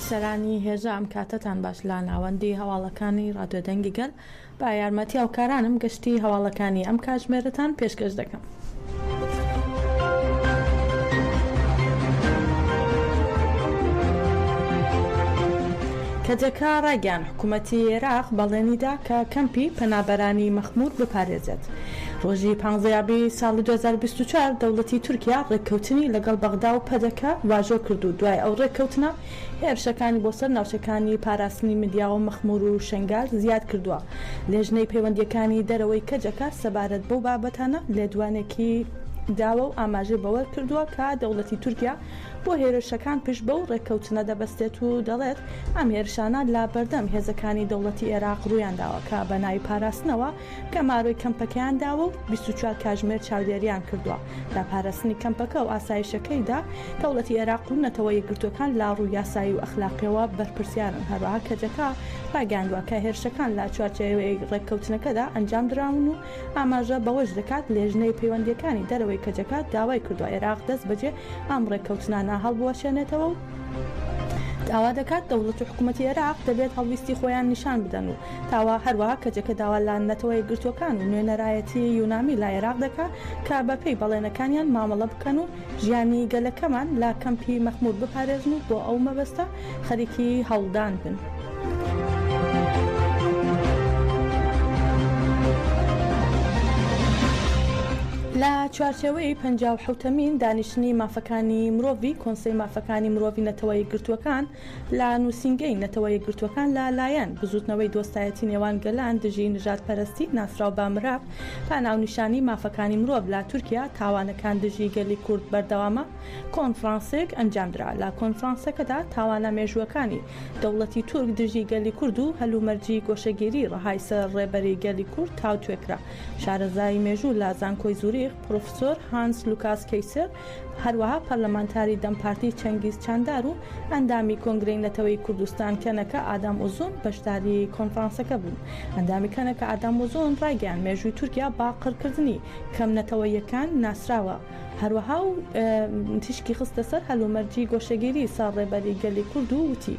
بیسەرانی هێژا ئەم کاتەتان باش لە ناوەندی هەواڵەکانی ڕادیۆ دەنگی گەل بە یارمەتی هاوکارانم گەشتی هەواڵەکانی ئەم کاتژمێرەتان پێشکەش دەکەم. کەجەکە ڕایگەیاند، حکومەتی عێراق بەڵێنیدا کە کەمپی پەنابەرانی مەخمور بپارێزێت. ڕۆژی پانزەی ئابی ساڵی 2024 دەوڵەتی تورکیا ڕێککەوتنی لەگەڵ بەغدا و پەدەکە واژۆ کرد و دوای ئەو ڕێککەوتنە هێرشەکانی بۆ سەر ناوچەکانی پاراستنی میدیا و مەخمور و شەنگال زیاد کردووە. لێژنەی پەیوەندییەکانی دەرەوەی کەجەکە سەبارەت بەو بابەتانە لێدوانێکی داوە و ئاماژەی بەوە کردووە کە دەوڵەتی تورکیا بۆ هێرشەکان پشت بەو ڕێککەوتنە دەبەستێت و دەڵێت، ئەم هێرشانە لە بەردەم هێزەکانی دەوڵەتی ئێراق ڕوویانداوە کە بە ناوی پاراستنەوە گەمارۆی کەمپەکەیان داوە و 24 کاژمێر چاودێریان کردووە. لە پاراستنی کەمپەکە و ئاسایشەکەیدا دەوڵەتی ئێراق و نەتەوە یەکگرتووەکان لە ڕووی یاسایی و ئەخلاقییەوە بەرپرسیارن. هەروەها کەجەکە ڕایگەیاندووە کە هێرشەکان لە چوارچێوەی ڕێککەوتنەکەدا ئەنجامدراون و ئاماژە بەوەش دەکات، لێژنەی پەیوەندییەکانی دەرەوەی کەجەکە داوای کردووە عێراق دەستبەجێ ئەم ڕێککەوتنانە هەڵبوەشێنێتەوە و داوا دەکات دەوڵەت و حکوومەتی عێراق دەبێت هەڵویستی خۆیان نیشان بدەن و داوا هەروەها کەجەکە داوا لە نەتەوە یەکگرتووەکان و نوێنەرایەتی یونامی لە عێراق دەکات کە بەپێی بەڵێنەکانیان مامەڵە بکەن و ژیانی گەلەکەمان لە کەمپی مەخموور بپارێزن و بۆ ئەو مەبەستە خەریکی هەوڵدان بن. لە چوارچێوەی 57مین دانیشتنی مافەکانی مرۆڤی کۆنسەی مافەکانی مرۆڤی نەتەوە یەکگرتووەکان لە نووسینگەی نەتەوە یەکگرتووەکان لە لایەن بزووتنەوەی دۆستایەتی نێوان گەلان دژی نژادپەرستی ناسراو بە مراپ بە ناونیشانی مافەکانی مرۆڤ لە تورکیا تاوانەکان دژی گەلی کورد بەردەوامە کۆنفرانسێک ئەنجامدرا. لە کۆنفرانسەکەدا تاوانە مێژووەکانی دەوڵەتی تورک دژی گەلی کورد و هەلومەرجی گۆشەگیری ڕەهای سەر ڕێبەری گەلی کورد تاوتوێ کرا. شارەزای مێژوو لە زانکۆی زوریخ پرۆفسۆر هانس لوکاس کەیسر، هەروەها پەرلەمانتاری دەم پارتی چەنگیز چاندار و ئەندامی کۆنگرەی نەتەوەیی کوردستان کەنەکە ئادام ئوزون بەشداری کۆنفرانسەکە بوون. ئەندامی کەنەکە ئادام ئوزون ڕایگەیاند مێژووی تورکیا بە قڕکردنی کەم نەتەوەییەکان ناسراوە، هەروەها و تیشکی خستە سەر هەلومەرجی گۆشەگیری سەر ڕێبەری گەلی کورد و وتی،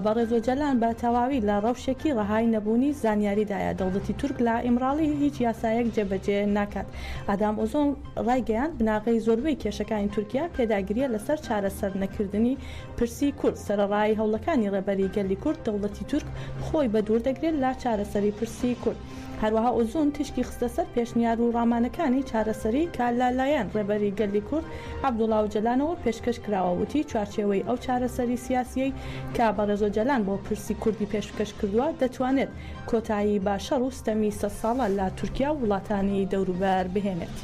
بەڕێز ئۆجەلان بە تەواوی لە ڕەوشێکی ڕەهای نەبوونی زانیاریدایە، دەوڵەتی تورک لە ئیمراڵی هیچ یاسایەک جێبەجێ ناکات. ئادام ئۆزۆن ڕایگەیاند، بناغەی زۆربەی کێشەکانی تورکیا پێداگرییە لەسەر چارەسەرنەکردنی پرسی کورد، سەرەڕای هەوڵەکانی ڕێبەری گەلی کورد، دەوڵەتی تورک خۆی بەدوور دەگرێت لە چارەسەری پرسی کورد. هەروەها ئوزون تیشکی خستە سەر پێشنیار و ڕامانەکانی چارەسەری کە لە لایەن ڕێبەری گەلی کورد عەبدوڵا ئۆجەلانەوە پێشکەش کراوە وتی، چوارچێوەی ئەو چارەسەری سیاسییەی کە بەڕێز ئۆجەلان بۆ پرسی کوردی پێشکەش کردووە دەتوانێت کۆتایی بە شەڕ و ستەمی سەدساڵە لە تورکیا و وڵاتانی دەوروبەر بهێنێت.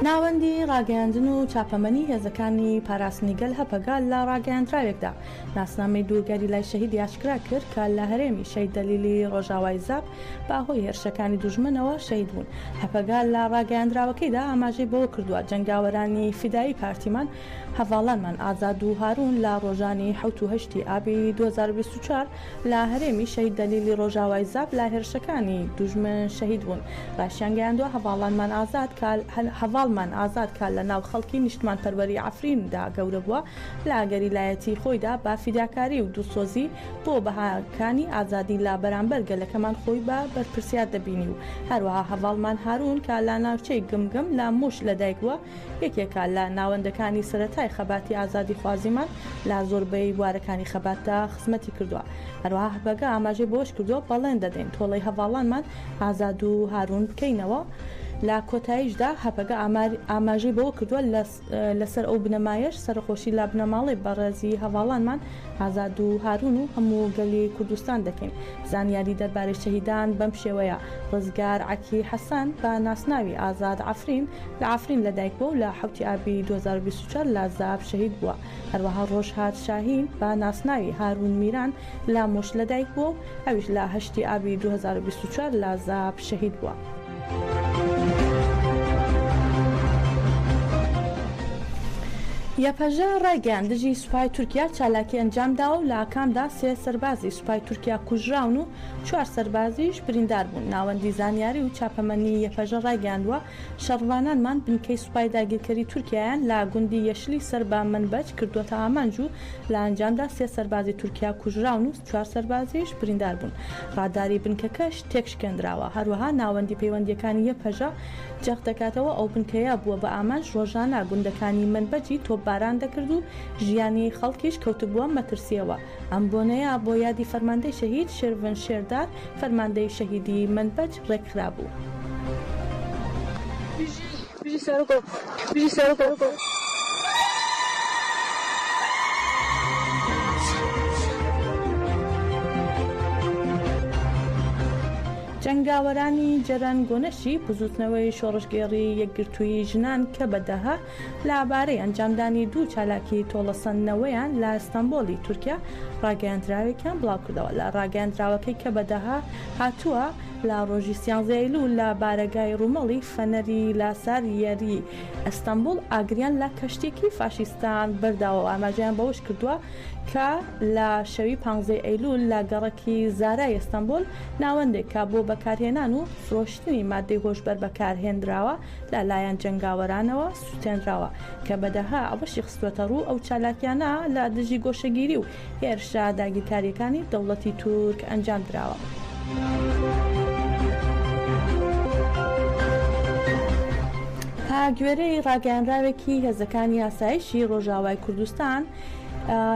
ناوەندی ڕاگەیاندن و چاپەمەنی هێزەکانی پاراستنی گەل هەپەگە لە ڕاگەیاندراوێکدا ناسنامەی دوو گەریلای شەهیدی ئاشکرا کرد کە لە هەرێمی شەهید دەلیلی ڕۆژاوای زاپ بە هۆی هێرشەکانی دوژمنەوە شەهید بوون. هەپەگە لە ڕاگەیاندراوەکەیدا ئاماژەی بەوە کردووە، جەنگاوەرانی فیدایی پارتیمان هەڤاڵانمان ئازاد و هارون لە ڕۆژانی حەوت و هەشتی ئابی 2024 لە هەرێمی شەهید دەلیلی ڕۆژاوای زاپ لە هێرشەکانی دوژمن شەهید بوون. ڕاشیانگەیاندووە، هەڤاڵانمان ئازاد کە هەڤاڵمان ئازاد کە لە ناو خەڵکی نیشتمانپەروەری عەفرین دا گەورە بووە، لە گەریلایەتی خۆیدا بە فیداکاری و دڵسۆزی بۆ بەهاکانی ئازادی لە بەرامبەر گەلەکەمان خۆی بە بەرپرسیار دەبینی و هەروەها هەڤاڵمان هارون کە لە ناوچەی گمگم لە موش لەدایک بووە یەکێکە لە ناوەندەکانی سەرەتای خەباتی ئازادیخوازیمان لە زۆربەی بوارەکانی خەباتدا خزمەتی کردووە. هەروەها هەپەگە ئاماژەی بەوەشکردووە، بەڵێن دەدەین تۆڵەی هەڤاڵانمان ئازاد و هارون بکەینەوە. لە کۆتاییشدا هەپەگە ئاماژەی بەوە کردووە، لەسەر ئەو بنەمایەش سەرەخۆشی لە بنەماڵەی بەڕێزی هەڤاڵانمان ئازاد و هارون و هەموو گەلی کوردستان دەکەین. زانیاری دەربارەی شەهیدان بەم شێوەیە، ڕزگار عەکی حەسەن بە ناسناوی ئازاد عەفرین لە عەفرین لەدایکبووە و لە حەوتی ئابی 2024 لە زاپ شەهید بووە. هەروەها ڕۆژهات شاهین بە ناسناوی هارون میران لە موش لەدایکبووە و ئەویش لە هەشتی ئابی 2024 لە زاپ شەهید بووە. یەپەژە ڕایگەیاند، دژی سوپای تورکیا چالاکی ئەنجامداوە و لە ئاکامدا سێ سەربازی سوپای تورکیا کوژراون و چوار سەربازیش بریندار بوون. ناوەندی زانیاری و چاپەمەنی یەپەژە ڕایگەیاندووە، شەڕڤانانمان بنکەی سوپای داگیرکەری تورکیایان لە گوندی یەشلی سەر بە مەنبەج کردووەتە ئامانج و لە ئەنجامدا سێ سەربازی تورکیا کوژراون و چوار سەربازیش بریندار بوون. ڕاداری بنکەکەش تێکشکێندراوە. هەروەها ناوەندی پەیوەندییەکانی یەپەژە جەخت دەکاتەوە ئەو بنکەیە بووە بە ئامانج ڕۆژانە گوندەکانی مەنبەجی تۆپباران دەکرد و ژیانی خەڵکیش کەوتبووە مەترسییەوە. ئەم بۆنەیە بۆ یادی فەرماندەی شەهید شێرڤن شێردار، فەرماندەی شەهیدی مەنبەج ڕێکخرابوو. جەنگاوەرانی جەرەن گۆنەشی بزووتنەوەی شۆڕشگێڕی یەکگرتووی ژنان کەبەدەهە لە بارەی ئەنجامدانی دوو چالاکی تۆڵەسەندنەوەیان لە ستەنبۆڵی تورکیا ڕاگەیاندراوێکیان بڵاوکردەوە. لە ڕاگەیاندراوەکەی کەبەدەهە هاتووە، لە ڕۆژی سیانزە ئەیلول لە بارەگای ڕوومەڵی فەنەری لە سارییەری ئەستەنبوڵ ئاگریان لە کەشتییەکی فاشیستان بەرداوە و ئاماژەیان بەوەشکردووە کە لە شەوی پانزەی ئەیلول لە گەڕەکی زارای ئەستەنبوڵ ناوەندێک کە بۆ بەکارهێنان و فرۆشتنی ماددەی هۆشبەر بەکارهێنراوە لە لایەن جەنگاوەرانەوە سوتێنراوە کە بەدەها ئەوەشی خستووەتەڕوو ئەو چالاکیانە لە دژی گۆشەگیری و هێرشە داگیرکارییەکانی دەوڵەتی تورک ئەنجامدراوە. بەگوێرەی ڕاگەیانراوێکی هێزەکانی ئاسایشی ڕۆژاوای کوردستان،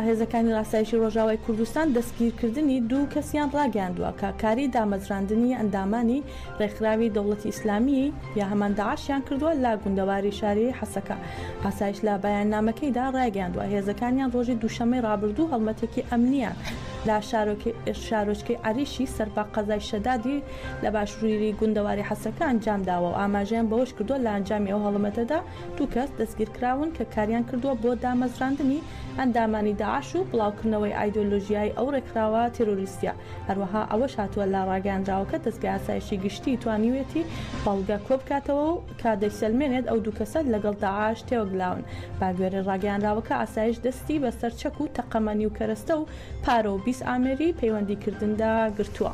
هێزەکانی ئاسایشی ڕۆژاوای کوردستان دەستگیرکردنی دوو کەسیان ڕاگەیاندووە کە کاری دامەزراندنی ئەندامانی ڕێکخراوی دەوڵەتی ئیسلامی یا هەمان داعشیان کردووە لە گوندەواری شاری حەسەکە. ئاسایش لە بەیاننامەکەیدا ڕایگەیاندووە، هێزەکانیان ڕۆژی دووشەممەی ڕابردوو هەڵمەتێکی ئەمنییان لە شارۆچکەی عەریشی سەر بە قەزای شەدادی لە باشووری گوندەواری حەسەکە ئەنجامداوە و ئاماژەیان بەوەشکردووە، لە ئەنجامی ئەو هەڵمەتەدا دوو کەس دەستگیرکراون کە کاریان کردووە بۆ دامەزراندنی ئەندامانی داعش و بڵاوکردنەوەی ئایدۆلۆژیای ئەو ڕێکخراوە تێرۆریستییە. هەروەها ئەوەش هاتووە لە ڕاگەیاندراوەکە دەزگای ئاسایشی گشتی توانیویەتی بەڵگە کۆبکاتەوە و کە دەیسەلمێنێت ئەو دوو کەسە لەگەڵ داعش تێوەگلاون. بەگوێرەی ڕاگەیانراوەکە ئاسایش دەستی بەسەر چەک و تەقەمەنی و کەرەستە و پارە و 20 ئامێری پەیوەندیکردندا گرتووە.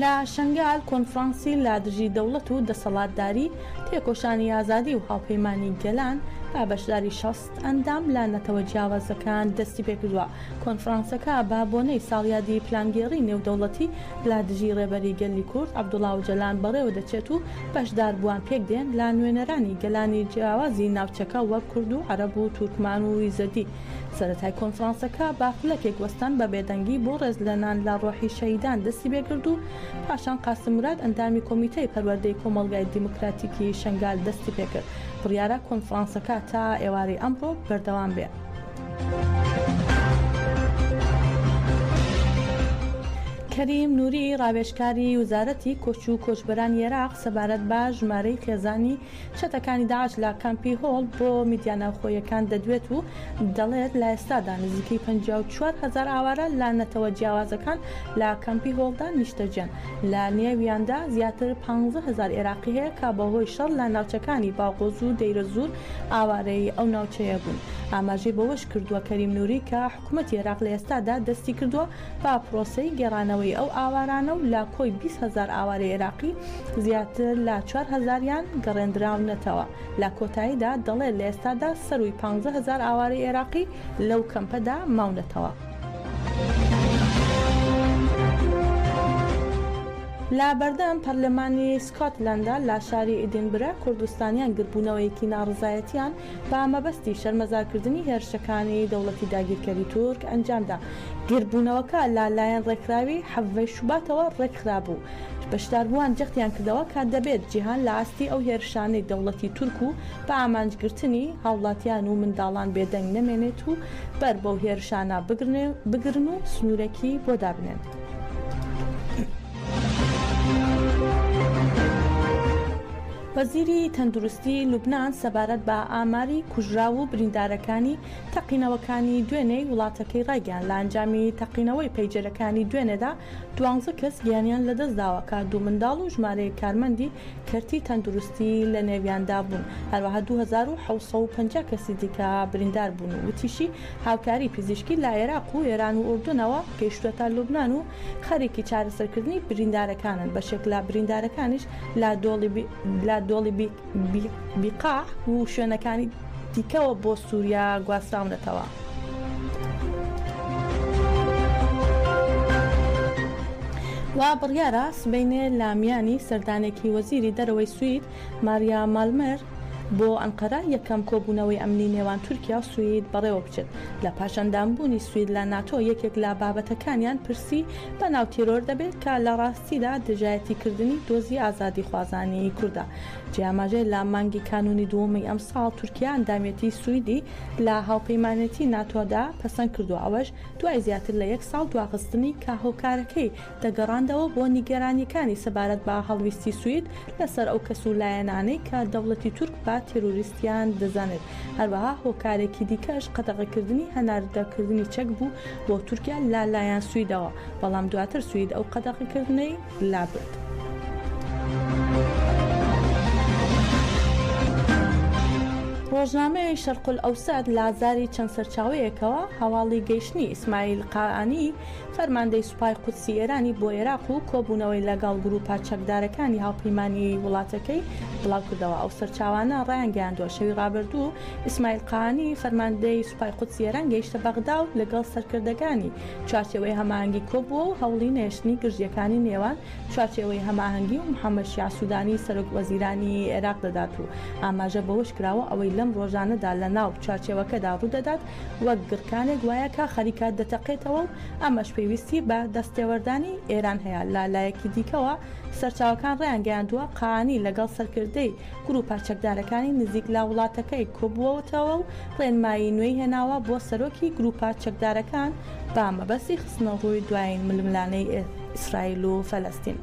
لە شەنگال کۆنفرانسی لە دژی دەوڵەت و دەسەڵاتداری، تێکۆشانی ئازادی و هاوپەیمانی گەلان بە بەشداری 60 ئەندام لە نەتەوە جیاوازەکان دەستیپێکردووە. کۆنفرانسەکە بە بۆنەی ساڵیادی پلانگێڕی نێودەوڵەتی لە دژی ڕێبەری گەلی کورد عەبدوڵا ئۆجەلان بەڕێوەدەچێت و بەشداربووان پێکدێن لە نوێنەرانی گەلانی جیاوازی ناوچەکە وەک کورد و عەرەب و تورکمان و ئیزەدی. سەرەتای کۆنفرانسەکە بە خولەکێک وەستان بە بێدەنگی بۆ ڕێزلێنان لە ڕۆحی شەهیدان دەستیپێکرد و پاشان قاسم موراد ئەندامی کۆمیتەی پەروەردەی کۆمەڵگای دیموکراتیکی شەنگال دەستیپێکرد. بڕیارە کۆنفرانسەکە تا ئێوارەی ئەمڕۆ بەردەوام بێ. کەریم نوری ڕاوێژکاری وزارەتی کۆچ و کۆچبەرانی عێراق سەبارەت بە ژمارەی خێزانی چەتەکانی داعش لە کامپی هۆڵ بۆ میدیا ناوخۆییەکان دەدوێت و دەڵێت لە ئێستادا نزیکەی 54 هەزار ئاوارە لە نەتەوە جیاوازەکان لە کامپی هۆڵدا نیشتەجێن لە نێویاندا زیاتر 15 هەزار عێراقی هەیە کە بەهۆی شەڕ لە ناوچەکانی باغۆز و دەیرەزوور ئاوارەی ئەو ناوچەیە بوون. ئاماژەی بەوەشکردووە، کەریم نوری کە حکومەتی عێراق لە ئێستادا دەستیکردووە بە پرۆسەی گێڕانەوەی ئەو ئاوارانە و لە کۆی 20 هەزار ئاوارەی عێراقی زیاتر لە چوار هەزاریان گەڕێندراونەتەوە. لە کۆتاییدا دەڵێت لە ئێستادا سەرووی 15 هەزار ئاوارەی عێراقی لەو کەمپەدا ماونەتەوە. لە بەردەم پەرلەمانی سکۆتلەندا لە شاری ئیدینبرە کوردستانیان گردبوونەوەیەکی ناڕەزایەتیان بە مەبەستی شەرمەزارکردنی هێرشەکانی دەوڵەتی داگیرکەری تورک ئەنجامدا. گردبوونەوەکە لە لایەن ڕێکخراوی حەڤەی شوباتەوە ڕێکخرابوو. بەشداربووان جەختیان کردەوە کە دەبێت جیهان لە ئاستی ئەو هێرشانەی دەوڵەتی تورک و بە ئامانجگرتنی هاوڵاتیان و منداڵان بێدەنگ نەمێنێت و بەر بەو هێرشانە بگرن و سنوورێکی بۆ دابنێن. وەزیری تەندروستی لوبنان سەبارەت بە ئاماری کوژراو و بریندارەکانی تەقینەوەکانی دوێنێی وڵاتەکەی ڕایگەیاند، لە ئەنجامی تەقینەوەی پەیجەرەکانی دوێنێدا دوانزە کەس گیانیان لەدەستداوە کە دوو منداڵ و ژمارەیەک کارمەندی کەرتی تەندروستی لەنێویاندا بوون، هەروەها 2750 کەسی دیکە بریندار بوون و وتیشی، هاوکاری پزیشکی لە عێراق و ئێران و ئوردنەوە گەیشتووەتە لوبنان و خەریکی چارەسەرکردنی بریندارەکانن، بەشێک لە بریندارەکانیش لە دۆڵی بیقاع و شوێنەکانی دیکەوە بۆ سووریا گواستراونەتەوە. وا بڕیارە سبەینێ لە میانی سەردانێکی وەزیری دەرەوەی سوید ماریا مالمەر بۆ ئەنقەرە یەکەم کۆبوونەوەی ئەمنی نێوان تورکیا و سوید بەڕێوەبچێت. لە پاش ئەندامبوونی سوید لە ناتۆ یەکێک لە بابەتەکانیان پرسی بەناو تیرۆر دەبێت کە لە ڕاستیدا دژایەتیکردنی دۆزی ئازادیخوازانی کوردە. جێی ئاماژەیە لە مانگی کانوونی دووەمی ئەمساڵ تورکیا ئەندامێتی سویدی لە هاوپەیمانێتی ناتۆدا پەسەند کردووە، ئەوەش دوای زیاتر لە یەک ساڵ دواخستنی کە هۆکارەکەی دەگەڕاندەوە بۆ نیگەرانییەکانی سەبارەت بە هەڵویستی سوید لەسەر ئەو کەس و لایەنانەی کە دەوڵەتی تورک بە تێرۆریستیان دەزانێت، هەروەها هۆکارێکی دیکەش قەدەغەکردنی هەناردەکردنی چەک بوو بۆ تورکیا لە لایەن سویدەوە، بەڵام دواتر سوید ئەو قەدەغەکردنەی لابرد. ڕۆژنامەی شەرقولئەوسەت لە زاری چەند سەرچاوەیەکەوە هەواڵی گەیشتنی ئیسماعیل قائانی فەرماندەی سوپای قودسی ئێرانی بۆ ئێراق و کۆبوونەوەی لەگەڵ گرووپە چەکدارەکانی هاوپەیمانیی وڵاتەکەی بڵاوکردەوە. ئەو سەرچاوانە ڕایانگەیاندووە، شەوی ڕابردوو ئیسماعیل قائانی فەرماندەی سوپای قودسی ئێران گەیشتە بەغدا و لەگەڵ سەرکردەکانی چوارچێوەی هەماهەنگی کۆبووە و هەوڵی نەهێشتنی گرژییەکانی نێوان چوارچێوەی هەماهەنگی و محەمەد شیاع سودانی سەرۆک وەزیرانی عێراق دەدات و ئاماژە بەوەشکراوە، ئەوەی لەم ڕۆژانەدا لەناو چوارچێوەکەدا ڕوودەدات وەک گڕکانێک وایە کە خەریکە دەتەقێتەوە و ئەمەش پێویستی بە دەستێوەردانی ئێران هەیە. لە لایەکی دیکەوە سەرچاوەکان ڕایانگەیاندووە، قائانی لەگەڵ سەرکردەی گروپە چەکدارەکانی نزیک لە وڵاتەکەی کۆبووەتەوە و ڕێنمایی نوێی هێناوە بۆ سەرۆکی گروپە چەکدارەکان بە مەبەستی خستنەڕووی دوایین ململانێی ئیسرائیل و فەلەستین.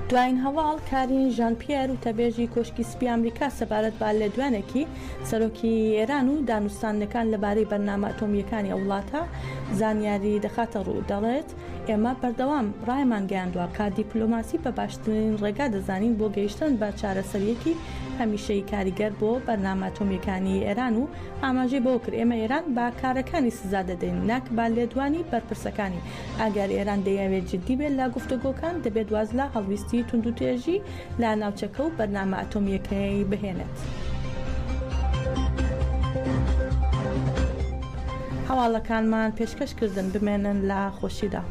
دوایین هەواڵ، کارین ژان پیێر وتەبێژی کۆشکی سپی ئەمریکا سەبارەت بە لێدوانێکی سەرۆکی ئێران و دانوستاندنەکان لەبارەی بەرنامە ئەتۆمییەکانی ئەو وڵاتە زانیاری دەخاتە ڕوو، دەڵێت، ئێمە بەردەوام ڕایمانگەیاندووە کە دیپلۆماسی بە باشترین ڕێگا دەزانین بۆ گەیشتن بە چارەسەرییەکی هەمیشەیی کاریگەر بۆ بەرنامە ئەتۆمییەکانی ئێران و ئاماژەی بەوە کرد، ئێمە ئێران بە کارەکانی سزا دەدەین نەک بە لێدوانی بەرپرسەکانی. ئەگەر ئێران دەیەوێت جددی بێت لە گفتوگۆکان، دەبێت واز لە هەڵویستی توندوتێژی لە ناوچەکە و بەرنامە ئەتۆمییەکەی بهێنێت. هەواڵەکانمان پێشکەش کردن، بمێنن لە خۆشیدا.